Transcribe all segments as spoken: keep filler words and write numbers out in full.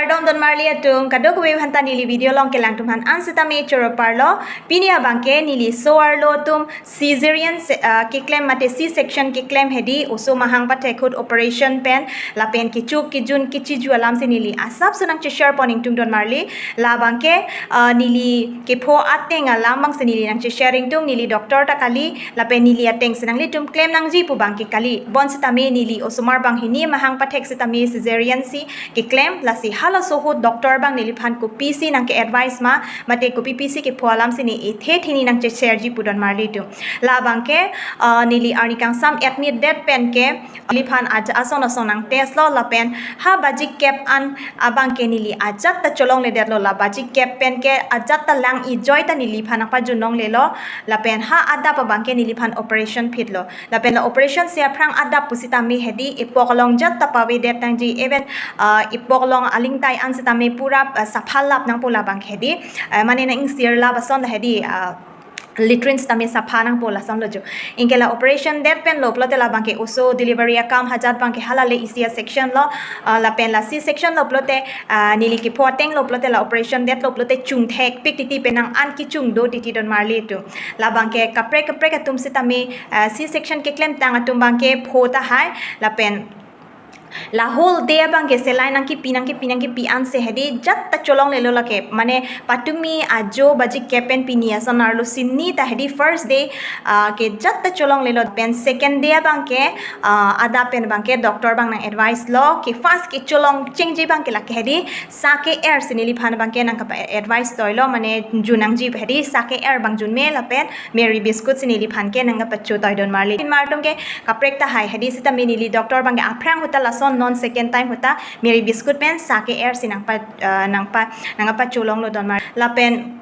Kardom don marli atum, kadokave aphanta neli video along kelang atum aphan an sitame choro parlo. Pini abangke neli so-arlo atum cesarean se-, ah, keklem mate C section keklem hedi oso mahang pathek ahut operation pen lapen kecho kejun kechiju alamsi neli asapso nangche-share pon ingtung don marli. Labangke, ah, neli kepho ateng alam abangsi neli nangche-share ingtung, neli doctor ta kali, lapen neli atengsi nanglitum klem nangji pu abangke kali. Bonsitame neli osomar banghini mahang pathek sitame cesarean si keklem, lasi halaso ahut doctor abang neliphan kopisi nangke-advise ma, mate kopi pisi kepho alamsi ne ethe theni nangche-share ji pu don marli atum. Labangke, ah, neli arni kangsam admit det penke neliphan ajat ason ason nang-test lo, lapen ha baji kep an abangke neli ajat ta cholongledetlo, la baji kep penke ajat ta lang ejoi ta neliphan nangpajun longlelo, lapen ha adap abangke neliphan operation phitlo. Lapen la operation si aphrang adap pusitame hedi epok along jat ta pavedet nangji, even, ah, epok along alingtai an sitame pura, ah, sapha lap nangpo labangke hedi, ah, mane nang-ingsir lap ason la hedi, ah, latrine sitame sapha nangpo lasonlo jo. Anke la operation det penlo pulote labangke oso delivery akam ajat abangke hala le isi a-section lo, ah, lapen la C section lo pulote, ah, neli kepho atenglo pulote la operation detlo pulote chungthekpik titi, penang an kechung do titi don marli atum. Labangke kaprek kaprek atum sitame, ah, C section keklemtang atum abangke pho tahai, lapen la whole day abangke saline nangkepi nangkepi nangkepi ansi hedi jat ta cholonglelo lake, mane patumi ajo baji kep pen pini ason arlo sini ta hedi first day, ah, ke jat ta cholonglelo, pen second day abangke, ah, adap pen abangke doctor abang nang-advise lo ke first kecholong chengji abangke lake hedi sa ke-er si neliphan abangke nangkapa-advise toilo, mane jun nangji hedi sa ke-er abang junme, lapen Marie biscuit si neliphan ke nangkapacho toi don marli. Pini mar atum ke kaprek tahai hedi sitame neli doctor abangke aphrang ahut ta lason non second time ahut ta Marie biscuit pen sa ke-er si nangpa, ah, nangpa, nangkapacholonglo don marli. Lapen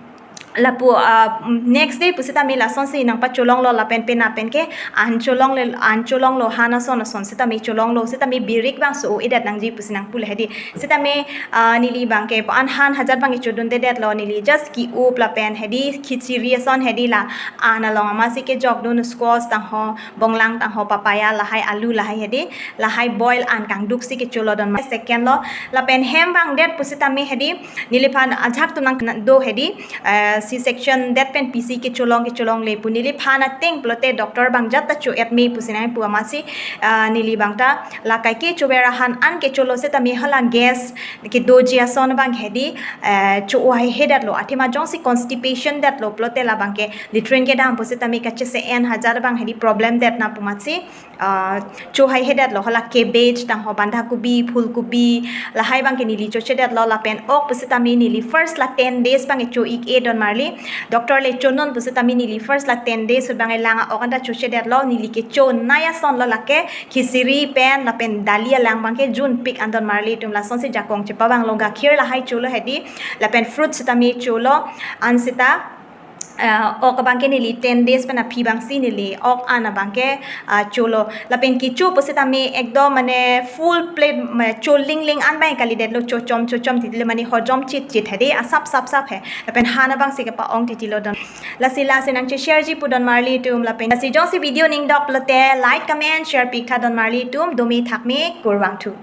lapu, ah, next day pusitame lasonsi nangpacholonglo, lapen pena penke an cholongle, an cholonglo, han ason ason sitame cholonglo, sitame birik abang so-edet nangji pusi nangpulo hedi. Sitame, ah, neli abangke po an han ajat abangke chodundedetlo, neli just ki-up lapen hedi khichiri ason hedi la an along amatsi kejokdun, squash tangho, bonglang tangho, papaya lahai, alu lahai hedi, lahai boil an kangduksi kecholo don ma-, second lo. Lapen hem vangdet pusitame hedi neliphan ajak tunang do hedi, eh, C section det pen pisi kecholong kecholongle pu neliphan ateng pulote doctor abang jat ta cho-et me pusi nangpu amatsi, ah, neli abang ta la kaike chover ahan an kecholo sitame hala gas kedoji ason abang hedi, eh, cho-o haihedetlo, athema jongsi constipation detlo pulote labangke latrine kedam pusitame kachese-en ajat abang hedi problem det na pu amatsi, ah, cho haihedetlo, hala cabbage tangho, bandha kobi, phul kobi, lahai abangke neli chochedetlo, lapen ok pusitame neli first la ten days abangke cho-ik-e don marli. Doctor le chonon pusitame neli first la ten days ahut abangke lang a-ok anta chochedetlo, neli kechonei asonlo lake khichiri pen lapen dali alang abangke junpik an don marli atum. Lasonsi jakong chepavanglo, gakhir lahai cholo hedi, lapen fruit sitame cholo, an sita, ah, ok abangke neli ten days pen aphi abangsi neli ok an abangke, ah, cholo. Lapen kecho pusitame ekdom mane full plate, ma, cho lingling an abang kalidetlo, chochom chochom titile mane hojom chit chit hedi, asap sap sap he. Lapen han abangsi kepa-ong titilo don. Lasi lasi nangche-share ji pu don marli atum, lapen lasi jongsi video ning dok pulote like, comment, share pik tha don marli atum, dome thakme, kurvangthu.